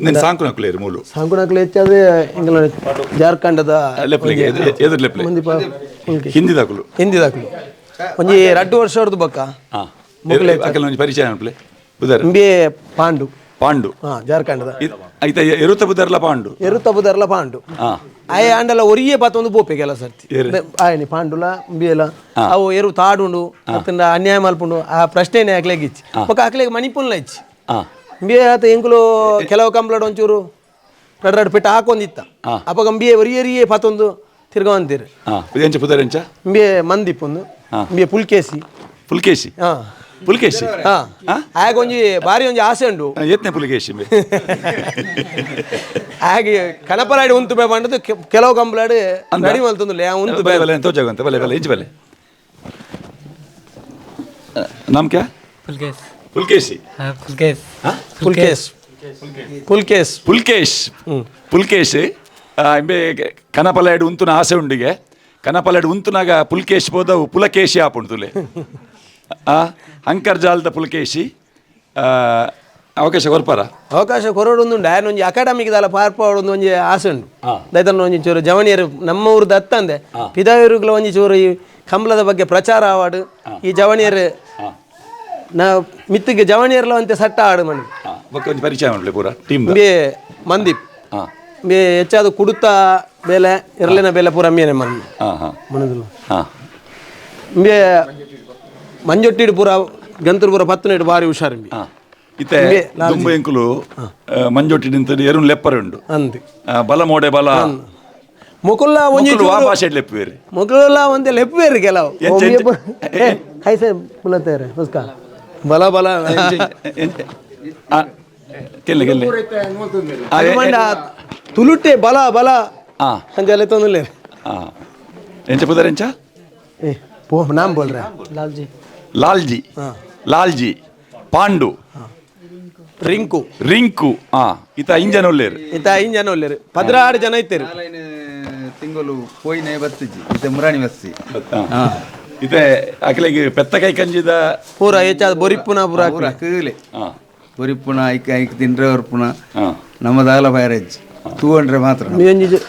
ಇಂದೆನ್ ಸಾಂಕುನಕುಲೇರು ಮೂಲು. ಸಾಂಕುನಕುಲು ಹೆಚ್ಚಾದ್ರೆ ಎಂಕಲ್ನ ಜಾರ್ಖಂಡದ ಲೆಪ್ಲೆಗೆ ಎದುರು ಲೆಪ್ಲೆ. ಮುಂದಿಪ ಮುಲ್ಕಿ. ಹಿಂದಿದಕುಲು. ಹಿಂದಿದಕುಲು ಒಂಜಿ ರಡ್ಡು ವರ್ಷ ಹೊಡ್ದು ಬೊಕ್ಕ. ಹಾ, ಅಕಲ್ನ ಒಂಜಿ ಪರಿಚಯ ಅನ್ಪ್ಲೆ ಬುದರ್. ಇಂಬೆ ಪಾಂಡು. ಪಾಂಡು. ಹಾ, ಜಾರ್ಖಂಡದ. ಐತ ಎರುತ ಬುದರ್ಲ ಪಾಂಡು. ಎರುತ ಬುದರ್ಲ ಪಾಂಡು. ಆಯೆ ಆಂಡಲ ಒರಿಯೇ ಪಾತೊಂದು ಪೋಪೆ ಕೆಲ ಸರ್ತಿ. ಏರು? ಆಯನಿ ಪಾಂಡುಲ ಇಂಬಿಯಲ ಅವು ಎರು ತಾಡುಂಡು ಅತ್ತಂಡ ಅನ್ಯಾಯ ಮಲ್ಪುಂಡು, ಆ ಪ್ರಶ್ನೆನೇ ಅಕ್ಲೆಗ್ ಇಚ್ಚಿ. ಬೊಕ್ಕ ಅಕ್ಲೆಗ್ ಮಣಿಪುನ್ಲ ಇಚ್ಚಿ. ಇಂಬಿಯೆ ಆತ ಎಂಕುಲು ಕೆಲವು ಕಂಬ್ಲಡ್ ಒಂಚೂರು ರಡ್ ರಡ್ ಪೆಟ್ಟ ಹಾಕೊಂದಿತ್ತ. ಅಪಗ ಇಂಬಿಯೆ ಒರಿಯರಿಯೇ ಪಾತೊಂದು ತಿರ್ಗವಂತೀರು. ಹಾ, ಎಂಚ ಪುದರ್ ಎಂಚ? ಇಂಬಿಯೆ ಮಂದಿಪ್ಪೊಂದು, ಇಂಬಿಯೆ ಪುಲ್ಕೇಸಿ. ಪುಲ್ಕೇಶಿ. ಪುಲ್ಕೇಶಿ. ಹಾ, ಆಗ ಒಂಜಿ ಬಾರಿ ಒಂಜಿ ಆಸೆ ಉಂಡು. ಎತ್ನೆ ಪುಲ್ಕೇಶಿ ಇಂಬೆ? ಹಾಗೆ ಕನಪಲಾಡಿ ಉಂತು ಬೇ ಪಂಡದು ಕೆಲವು ಕಂಬ್ಲಾಡ್ ರೆಡಿ ಮಲ್ತೊಂದುಲ್ಲೆ ಆ ಉಂತು. ಬಲೆ ಬಲೆ ತೋಜಾಗಂತ, ಬಲೆ ಬಲೆ ಇಂಚ ಬಲೆ. नाम क्या? पुलकेश. पुलकेशी. हाँ, पुलकेश. ಪುಲ್ಕೇಶ್, ಪುಲ್ಕೇಶ್. ಪುಲ್ಕೇಶ್, ಪುಲ್ಕೇಶ್. ಇಂಬೆ ಕನಪಲಾಯ್ಡು ಉಂತುನ ಆಸೆ ಉಂಡಿಗೆ. ಕನಪಲಾಯ್ಡು ಉಂತುನಾಗ ಪುಲ್ಕೇಶ್ ಪೋದವು ಪುಲಕೇಶಿ ಆಪುಂಡು ತುಲೆ. ಆ ಅಂಕರ್ಜಾಲದ ಪುಲಕೇಶಿ. ಅವಕಾಶ ಕೊರ್ಪಾರ? ಅವಕಾಶ ಕೊರೊಡೊಂದುಂಡು. ಆಯನ ಒಂಜಿ ಅಕಾಡೆಮಿಕ್ ದಾಲ ಪಾರ್ಪಾವೊಡೊಂದು ಒಂಜಿ ಆಸೆ ಉಂಡು. ದೈತನ ಒಂಜಿ ಚೂರು ಜವನಿಯರು ನಮ್ಮ ಊರು ದತ್ತಂದೆ ಪಿದಾಯೂರುಗಳ ಒಂಜಿ ಚೂರು ಈ ಕಂಬಳದ ಬಗ್ಗೆ ಪ್ರಚಾರ ಆವಾಡು. ಈ ಜವನಿಯರು ನಾ ಮಿತ್ತಿಗೆ ಜವನಿಯರ್ಲ ಒಂತೆ ಸಟ್ಟ ಆಡು ಮಣಿ. ಬೊಕ್ಕ ಒಂಜಿ ಪರಿಚಯ ಉಂಡ್ಲೆ ಪೂರ ಟೀಮ್. ಇಂಬೆ ಮಂದೀಪ್. ಇಂಬೆ ಹೆಚ್ಚಾದ ಕುಡುತ ಬೇಲೆ, ಇರ್ಲಿನ ಬೇಲೆ ಪೂರ ಅಮ್ಮಿಯನೆ ಮನ್ ಹಾ ಹಾ ಮನದಲ್ಲ. ಇಂಬೆ ಮಂಜೊಟ್ಟಿಡು ಪೂರ ಗಂತರು ಪೂರ ಪತ್ತನೇಡು ಬಾರಿ ಹುಷಾರು ಇಂಬೆ. ಇತ್ತೆ ದುಂಬು ಎಂಕುಲು ಮಂಜೊಟ್ಟಿ ನಿಂತ ಎರುನ್ ಲೆಪ್ಪರೆ ಉಂಡು. ಅಂದ್. ಬಲ ಮೋಡೆ ಬಲ. ಮುಕುಲ್ಲ ಒಂಜಿ ಮೊಕುಲು ವಾ ಭಾಷೆಡ್ ಲೆಪ್ಪುವೆರ್? ಮುಕುಲ್ಲ ಒಂತೆ ಲೆಪ್ಪುವೇರು ಕೆಲವು. ಎಂಚ- ಎಂಚ- ಏ ಕೈಸೆ ಬುಲತ್ತೇರೆ ಉಸ್ಕ ಬಲ ಬಲ. ಕೆಲ್ಲೆ ಕೆಲ್ಲೆ. ಅದು ಮಂಡ ತುಳುಟೆ ಬಲ ಬಲ ಅಂಚ ಲೆತ್ತೊಂದುಲ್ಲೇರು. ಎಂಚ ಪುದರ್ ಎಂಚ? ಏ ಪೋ, ನಾಮ್ ಬೋಲ್ರೆ. लालजी. ಲಾಲ್ಜಿ, ಲಾಲ್ಜಿ, ಪಾಂಡು. ರಿಂಕು. ರಿಂಕು. ಇತ ಇಂಜನ್ ಉಲ್ಲೇರು. ಇತ್ತ ಐನ್ ಜನ ಉಲ್ಲೇರು, 16 ಜನ ಇತ್ತೇರು. ತಿಂಗಳು ಪೋಯಿನೇ ಬತ್ತಿಜಿ ಇತ್ತೆ ಮುರಾಣಿ ಬಸ್ಸಿ. ಇತ್ತೆ ಅಕಲೆಗ್ ಪೆತ್ತ ಕೈ ಕಂಜಿದ. ಪೂರ ಹೆಚ್ಚಾದ ಬೊರಿಪ್ಪುನ ಪೂರ. ಪೂರ ಕೀಲೆ. ಒರಿಪುಣ ಐಕ್ ಐಕ್ ತಿಂಡ್ರೆ ಒರ್ಪುಣ. ನಮ್ಮ ದಾಲ ಬೈರೇಜ್ ತೂವಂಡ್ರೆ ಮಾತ್ರ. ಒಂಜಿ.